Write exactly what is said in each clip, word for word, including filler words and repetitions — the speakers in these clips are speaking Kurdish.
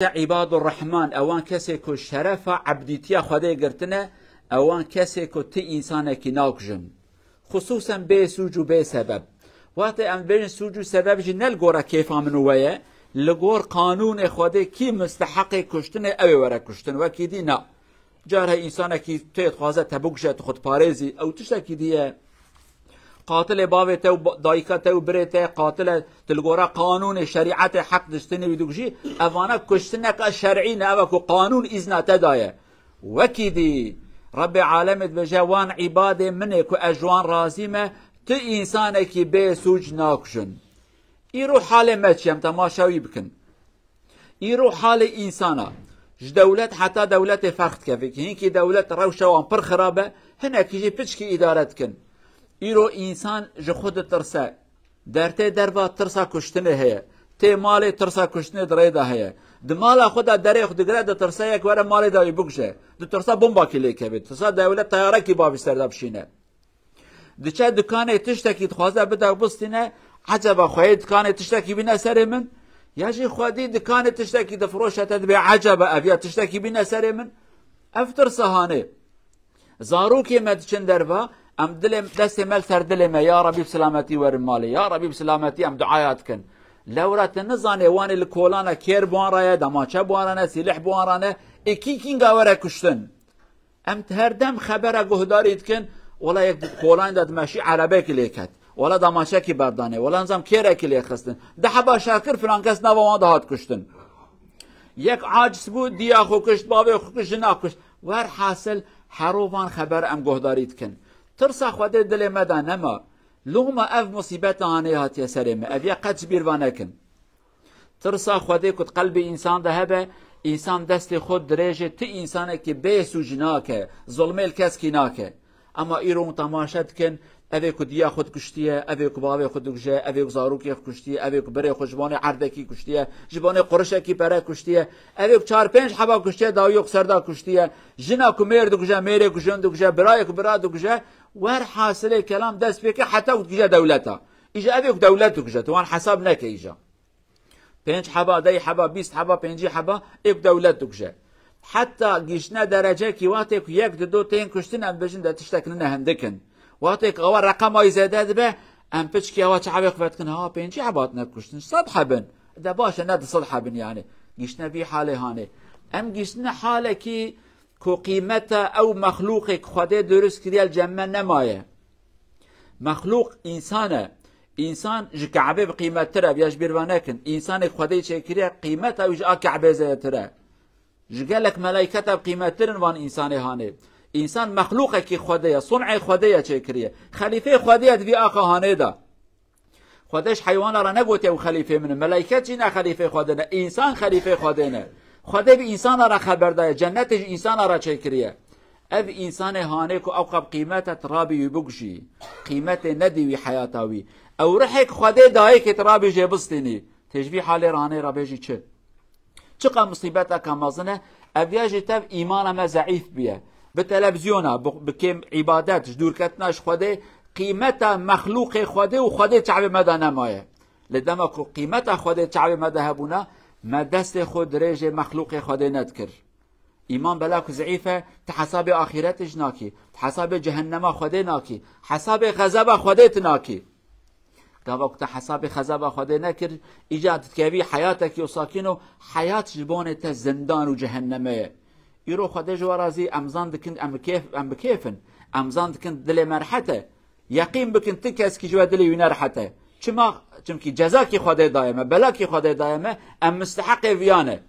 Îbadur Rehman, ewan kesê ku şerefa ebdîtiya Xwedê girtine, ewan kesê ku ti însanekî nakujin. Xusûsen bê sûc û bê sebeb. Wextê em dibêjin sûc û sebeb jî ne li gora kêfa min û we ye, li gor qanûnê Xwedê kî misteheqê kuştinê ew ê were kuştin, wekî dî na. Car heye însanekî tê dixwaze te bikuje, tu xwe diparêzî, ew tiştekî dî ye. Qatilê bavê te û ba-, dayika te û birê te qatil e, tu li gora qanûnê, şerîetê heq diştinê wî dikujî, evana kuştineka şer'î ne, eva ku qanûn îzna te daye. Wekî dî, Rebbê alemê dibêje, wan îbadê min ê ku ez ji wan razî me, tu însanekî bê sûc nakujin. Îro halê me çi ye, em temaşa wî bikin. Îro halê însana ji dewlet heta dewletê ferq dike. Vê hinkî dewlet rewşa wan pir xirab e, hinekî jî piçkî îdare dikin. Îro însan ji xwe ditirse. Dertê derva tirsa kuştinê heye. Tê malê tirsa kuştinê di rê de heye. Di mala xwe de derê xwe digire, ditirse yek were malê de wî bikuje. Ditirse bombakî lê keve. Ditirse dewlet teyarekî bavî ser de bişîne. Diçe dikanê tiştekî dixwaze bide û bistîne, eceba xweyê dikanê tiştekî bîne serê min? Ya jî xwedî dikanê tiştekî difiroşe, te dibê eceba ev ya tiştekî bîne serê min? Ev tirsa hanê. Zarokê me diçin derva, em dilê, destê me li ser dilê me, ya Rebî bi silametî werin malê, ya Rebî bi silametî em duaya dikin. Lewra te nizanê wanê li kolana kêr bi wan re ye, damaçe bi wan re ne, sîlih bi wan re ne, ê kî kînga were kuştin? Em her dem xebera guhdarî dikin, wela yek di kolan de dimeşî erebekî lê ket. Wela damaçekî berdanê, wela nizam kêrekî lê xistin. Di heba şer kir filan kes nava wan de hat kuştin. Yek aciz bû, diya xwe kuşt, bavê xwe kuşt, jina kuşt. Werhasil hero van xeber em guhdarî dikin. Tirsa Xwedê dilê me de nema. Loma ev musîbeta hanê hatiye serê me. Ev ya qet ji bîr va nekin. Tirsa Xwedê ku di qelbê însan de hebe, însan destê xwe dirêje ti însanekî bê sûc nake, zulmê li keskî nake. Ema îro hûn temaşe dikin, ev ê ku diya xwe dikuştiye, ev ê ku bavê xwe dikuje, ev ê ku zarokê xwe kuştiye, ev ê ku birê xwe ji bonê erdekî kuştiye, ji bonê qurişekî pere kuştiye, ev ê ku çar pênc heba kuştiye, dawiyê ku ser da kuştiye, jina ku mêr dikuje, mêrê ku jin dikuje, birayê ku bira dikuje, werhasilê kelam dest pê ke heta ku dikuje dewleta. Îja ev ê ku dewlet dikuje, tu wan hesab neke îja. Pênc heba, deh heba, bîst heba, pêncî heba, ê ku dewlet dikuje. Heta giştine derecekî, wextê ku yek di do tên kuştin, em bêjin de tiştek nine hindik in. Wextê ku awa reqema wî zêde dibe, em piçkî awa çavê xwe vedikin, ha, pêncî heba hatine kuştin, sed hebin. De baş e, ne di sed hebin yani. Giştine vî halê hanê. Em giştine halekî ku qîmeta ew mexlûqê ku Xwedê dirust kiriye li cem me nemaye. Mexlûq însan e. Însan ji Ke'bê bi qîmettir e, ya ji bîr ve nekin. Însanê ku Xwedê çêkiriye, qîmeta wî ji a Ke'bê zêdetir e. Ji gelek melayketa bi qîmettir in van însanê hanê. Însan mexlûqekî Xwedê ye, sun'ê Xwedê ye çêkiriye. Xelîfeyê Xwedê ye di vî axa hanê de. Xwedê ji heywana re negotiye ew xelîfê min in. Melayket jî ne xelîfê Xwedê ne. Însan xelîfê Xwedê ne. Xwedê bi însana re xeber daye. Cennetê ji însana re çêkiriye. Ev însanê hanê ku ew qab qîmet e, tu rabî wî bikujî. Qîmetê nedî wî heyata wî. Ew rihê ku Xwedê dayê kê tu rabî jê bistînî. Tê ji vî halê ranê re bêjî çi? Çiqa musîbeteke mezin e, ev ya jî tev îmana me zeîf bûye. Bi televîzyona, bi, bi kêm îbadet, ji dûrketina ji Xwedê, qîmeta mexlûqê Xwedê û Xwedê çavê me de nemaye. Lê dema ku qîmeta Xwedê çavê me de hebûna, me destê xwe dirêjê mexlûqê Xwedê nedikir. Îman bela ku zeîf e, ti hesabê axîretê jî nakî, ti hesabê cehennema Xwedê nakî, hesabê xezeba Xwedê ti nakî. Gava ku te hesabê xezeba Xwedê nekir, îca tu dikevî heyatekî û sakîn û heyat ji bonê te zindan û cehenneme ye. Îro Xwedê ji we razî, em zan dikin, em bi kêf, em bi kêf in. Em zan dikin dilê me rehet e. Yeqîn bikin, ti keskî ji we dilê wî ne rehet e. Çima? Çimkî cezakî Xwedê daye me, belakî Xwedê daye me, em misteheqê viya ne.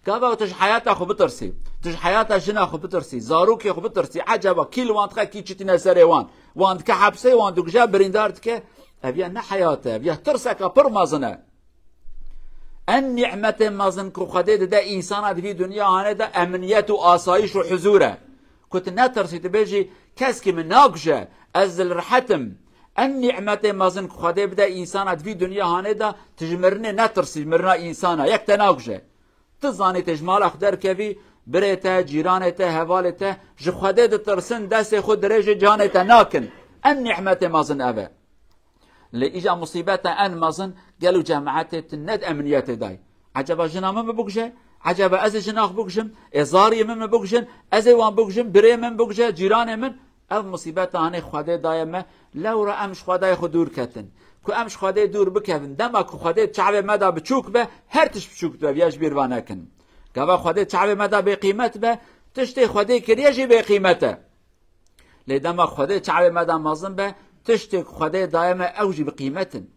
Gava tu ji heyata xwe bitirsî, tu ji heyata jina xwe bitirsî, zarokê xwe bitirsî, ecaba kî li wan dixe, kî çi tîne serê wan? Wan dike hepsê, wan dikuje, birîndar dike. Ev ya ne heyat e, ev ya tirseka pir mezin e. En nîmetê mezin ku Xwedê dide însana di vî dinya hanê de emniyet û asayiş û huzûr e. Ku tu netirsî, tu bêjî, keskî min nakuje, ez dilrehet im. En nîmetê mezin ku Xwedê bide însana di vî dinya hanê de, tu ji mirinê netirsî, mirina însana, yek te nakuje. Tu zanî tê ji mala xwe derkevî, birê te, cîranê te, hevalê te ji Xwedê ditirsin, destê xwe dirêjê canê te nakin. En nîmetê mezin ev e. Lê îja musîbeta en mezin, gelo cemaetê tu ne di emniyetê day. Eceba jina min mi bikuje? Eceba ez ê jina xwe bikujim? Ê zariyê min mi bikujin? Ez ê wan bikujim? Birê min bikuje? Cîranê min? Ev musîbeta hanê Xwedê daye me. Lewra em ji Xwedayê xwe dûr ketin. Ku em ji Xwedê dûr bikevin, dema ku Xwedê çavê me de biçûk be, her tişt biçûk dibe, viya ji bîr ve nekin. Gava Xwedê çavê me de bêqîmet be, tiştê Xwedê kiriye jî bêqîmet e. Lê dema Xwedê çavê me de mezin be, tiştê ku Xwedê daye me ew jî bi qîmet in.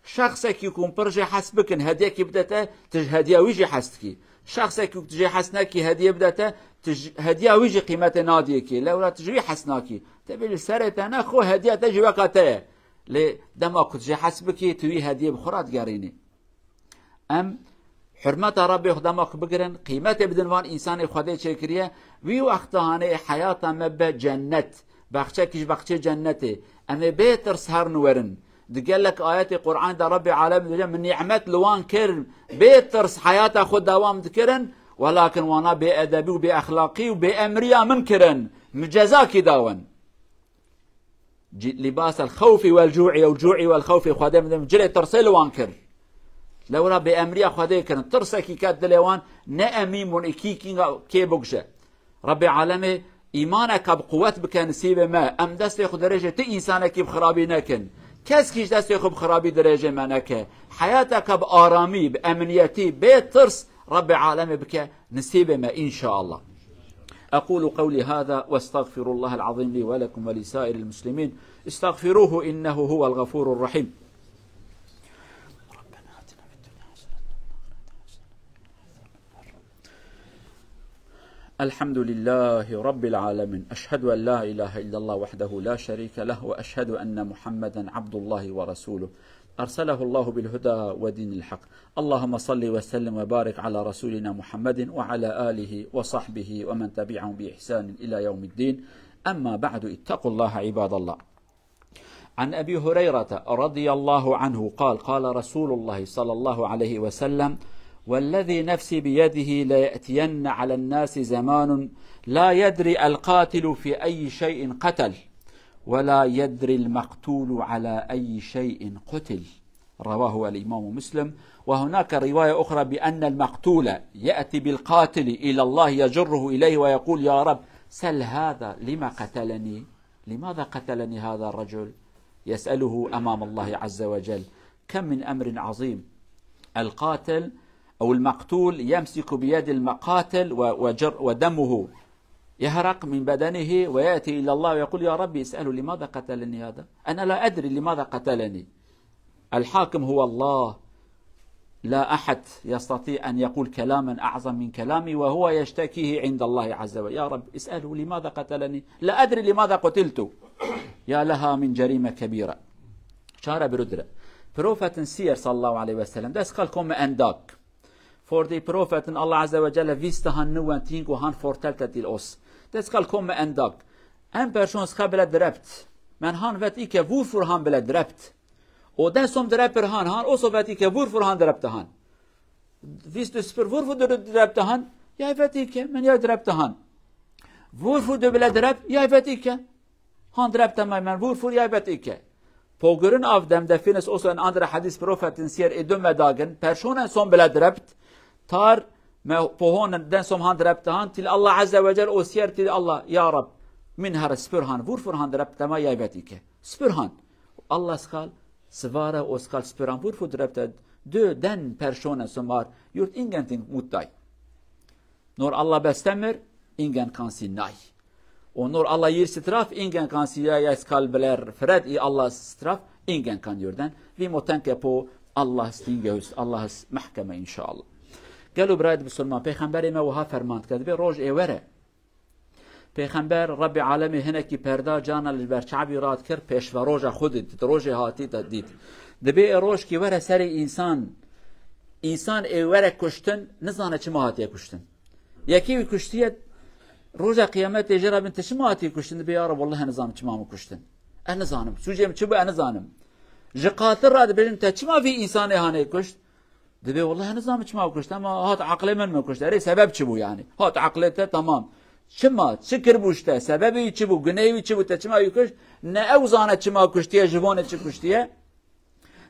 Şexsekî ku hûn pir jê hes bikin, hediyekî bide te, tu ji hediya wî jî hes dikî. Şexsekî ku tu jê hes nekî, hediye bide te, tu ji hediya wî jî qîmetê nadiyê kê. Lewra tu ji wî hes nakî. Te bê li serê te ne, xwe hediya te jî weka te ye. Lê dema ku tu jê hes bikî, tu wî hediyê bi xwe re digerînî. Em hurmeta Rabbê Xwedê me ku bigirin, qîmetê bidin van însanê Xwedê çêkiriye, wî wexta hanê heyata me be cennet, baxçekî ji baxçê cennetê. Em ê bê tirs herin werin. Di gelek ayetê Qur'an de Rabbê Alem dibêje, min nîmet li wan kir, bê tirs heyata xwe dewam dikirin, welakin wana bê edebî û bê exlaqî û bê emriya min kirin, min cezakî dawin. Ci-, libasel xewfî wel cû'î, ew cû'î wel xewfî, Xwedê min cilê tirsê li wan kir. Lewra bê emriya Xwedê kirin. Tirsekî ket dilê wan, ne emîn bûn, îkî kînga kê bikuje. Rabbê Alemê îmaneka bi quwet bike nisîbê me. Em destê xwe dirêjê ti însanekî bi xirabî nekin. Keskî ji destê xwe bi xirabî dirêjê me neke. Heyateka bi aramî, bi emniyetî, bê tirs Rabbê Alemê bike nisîbê me, înşaallah. أقول قولي هذا وأستغفر الله العظيم لي ولكم ولسائر المسلمين. استغفروه إنه هو الغفور الرحيم. الحمد لله رب العالمين. أشهد أن لا إله إلا الله وحده لا شريك له، وأشهد أن محمدا عبد الله ورسوله. أرسله الله بالهدى ودين الحق. اللهم صل وسلم وبارك على رسولنا محمد وعلى آله وصحبه ومن تبعهم بإحسان إلى يوم الدين. أما بعد، اتقوا الله عباد الله. عن أبي هريرة رضي الله عنه قال: قال رسول الله صلى الله عليه وسلم: والذي نفسي بيده ليأتين على الناس زمان لا يدري القاتل في أي شيء قتل، ولا يدري المقتول على أي شيء قتل. رواه الإمام مسلم. وهناك رواية أخرى بأن المقتول يأتي بالقاتل إلى الله يجره إليه ويقول: يا رب، سل هذا لم قتلني؟ لماذا قتلني هذا الرجل؟ يسأله أمام الله عز وجل. كم من أمر عظيم. القاتل أو المقتول يمسك بيد المقاتل و-، وجر-، ودمه يهرق من بدنه ويأتي إلى الله ويقول: يا ربي، اسأله لماذا قتلني هذا؟ أنا لا أدري لماذا قتلني. الحاكم هو الله، لا أحد يستطيع أن يقول كلاما أعظم من كلامي وهو يشتكيه عند الله عز وجل. يا رب، اسأله لماذا قتلني؟ لا أدري لماذا قتلت. يا لها من جريمة كبيرة. Çare birudre. Profetin siyer sallallahu aleyhi ve sellem. Des kal kom endak. For di profetin Allah Azze ve Celle viste han nuwen ting u han fortelte til os. Des kal kom endak. En person ska bile drept. Men han vet ike vur fur han bile drept. O den som direpir han, han oso vet ike vur fur han direpte han. Vist spir vur fur direpte han, ya vet ike, men ya direpte han. Vur fur de bile direp, ya vet ike. Han direpte may men vur fur ya vet ike. Pogurin av dem defines oso en andre hadis profetin siyer edome dagin, personen som bile drept, tar me pohon den som han direpte han, til Allah Azze ve Celle o siyer til Allah, ya Rab, min har spir han, vur fur han direpte may ya vet ike. Spir han. Allah skal, sivare o skal spiran vur fu direpte dö den perşone somar yurt ingen ting muttai. Nor Allah bestemir, ingen kansi nai. O nor Allah yir straf, ingen kansi ya, ya skal beler fred i Allah straf, ingen kan yurden. Vi motenke po Allah stinge hust, Allah s-, mahkeme inşallah. Gelo birayet Müslüman, Peygamberê me wiha fermand ked be roj ê were. Pêxember, Rebbê Alemê hinekî perda cana li ber çavî rat kir, pêşveroja xwe dît, di rojê hatî de dît. Dibê ê rojkî were serê însan, însan ê were kuştin, nizane çima hatiye kuştin. Yekî wî kuştiye, roja qiyametê jê re bin, tu çima hatî kuştin? Dibê, ya Reb, welleh nizanim çima min kuştin. Ez nizanim. Sûcê min çi bû, ez nizanim. Ji qatil re dibêjin, te çima vî însanê hanê kuşt? Dibê, welleh nizanim çima kuşt, ema hat aqlê min min kuşt. Erê, sebeb çi bû yani? Hat aqlê te, tamam. Çima? Çi kiribû ji te? Sebebê wî çi bû? Gunehê wî çi bû? Te çima wî kuşt? Ne ew zane çima kuştiye, ji bo ne çi kuştiye?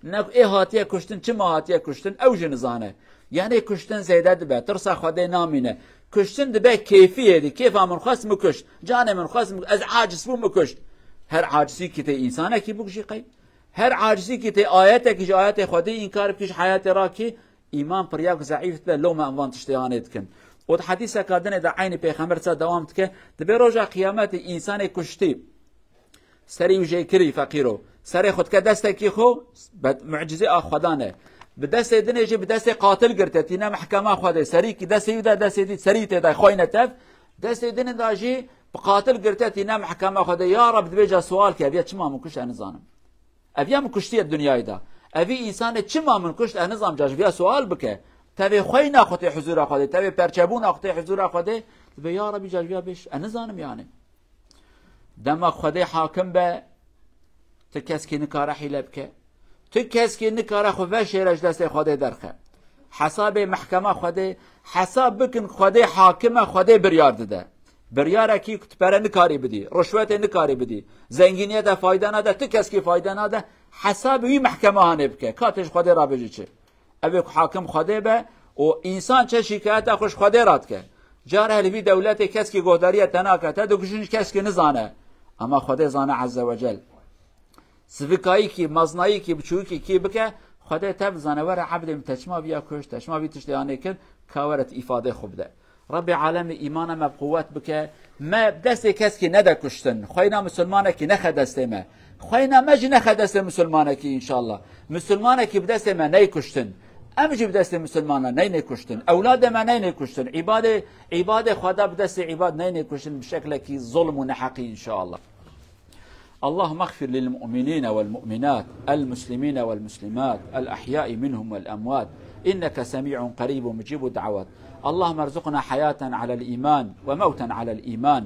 Ne ê hatiye kuştin, çima hatiye kuştin? Ew jî nizane. Yanê kuştin zêde dibe, tirsa Xwedê namîne. Kuştin dibe kêfiyê dî, kêfa min xwest min kuşt, canê min xwest min, ez aciz bûm min kuşt. Her acizîkî tê însanekî bikujî qey. Her acizîkî tê ayetekî ji ayetê Xwedê înkar bikî, ji heyatê rakî, îman piryak zeîf dibe, loma em van tiştê hanê dikin. Û di hedîseka dinê de eynî Pêxember sa dewam dike, dibê roja qiyametê însanê kuştî, serî wî jê kirî feqîro. Serê xwe dike destekî xwe, be mucizê a Xwedan e. Bi destê dinê jî bi destê qatil girte, tîne mehkema Xwedê. Serî ki destê wî de, destê dî serî tê de xweyne tev. Destê dinê de jî bi qatil girte, tîne mehkema Xwedê. Ya Reb, dibêje sual ke, ev ya çima min kuşt, ez nizanim. Ev ya min kuştiye dinyayê de. Evî însanê çima min kuşt, ez nizanim, ca ji viya sual bike. Tevê xweyna xwe tê huzura Xwedê, tevê perçebûna xwe tê huzura Xwedê. Dibê ya Rebî, ca ji viya bêj, ez nizanim yani. Dema Xwedê hakim be, ti keskî nikare hîle bike. Ti keskî nikare xwe veşêre ji destê Xwedê derxe. Hesabê mehkema Xwedê, hesab bikin Xwedê hakim e, Xwedê biryar dide. Biryarekî ku tu pere nikarî bidî, rişwetê nikarî bidî, zengîniyê de fayde nade, ti keskî fayde nade, hesabê wî mehkema hanê bike. Ka tê ji Xwedê re bêjî çi? Ev ê ku hakim Xwedê be û însan çi şîkayeta xwe ji Xwedê re dike. Carek li vî dewletê keskî guhdariyê te nake, te dikujin, keskî nizane. Ama Xwedê zane Ezze ve Cel. Sivikayîkî, meznayîkî, biçûyîkî kî bike, Xwedê tev dizane, were ebdê min, te çima viya kuşt, te çima vî tiştê hanê kir, ka were tu îfadê xwe bide. Rebê alemê îmana me bi quwet bike, me bi destê keskî nede kuştin. Xweyna misilmanekî nexe destê me. Xweyna me jî nexe destê misilmanekî înşallah. Misilmanekî bi destê me ney kuştin. Em jî bi destê misilmana neynê kuştin. Ewladê me neynê kuştin. Îbadê, îbadê Xweda bi destê îbad neynê kuştin bi şeklekî zulm û neheqî înşallah. اللهم اغفر للمؤمنين والمؤمنات، المسلمين والمسلمات، الأحياء منهم والأموات، إنك سميع قريب مجيب الدعوات. اللهم ارزقنا حياة على الإيمان، وموتا على الإيمان،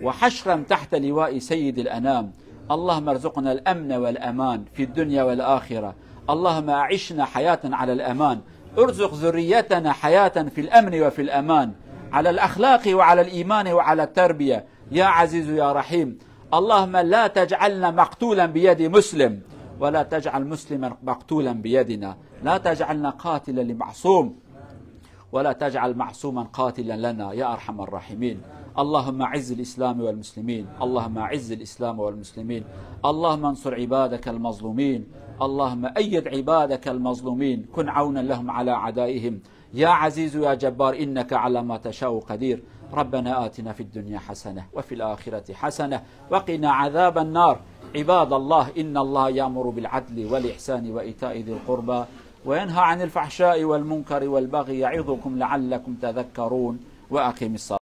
وحشرا تحت لواء سيد الأنام. اللهم ارزقنا الأمن والأمان في الدنيا والآخرة. اللهم أعشنا حياة على الأمان. ارزق ذريتنا حياة في الأمن وفي الأمان، على الأخلاق وعلى الإيمان وعلى التربية. يا عزيز يا رحيم، اللهم لا تجعلنا مقتولا بيد مسلم، ولا تجعل مسلما مقتولا بيدنا، لا تجعلنا قاتلا لمعصوم، ولا تجعل معصوما قاتلا لنا، يا أرحم الراحمين. اللهم أعز الإسلام والمسلمين، اللهم أعز الإسلام والمسلمين، اللهم انصر عبادك المظلومين، اللهم أيد عبادك المظلومين، كن عونا لهم على أعدائهم، يا عزيز يا جبار، إنك على ما تشاء قدير. ربنا آتنا في الدنيا حسنة وفي الآخرة حسنة وقنا عذاب النار. عباد الله، إن الله يأمر بالعدل والإحسان وإيتاء ذي القربى وينهى عن الفحشاء والمنكر والبغي يعظكم لعلكم تذكرون. وأقم الصلاة.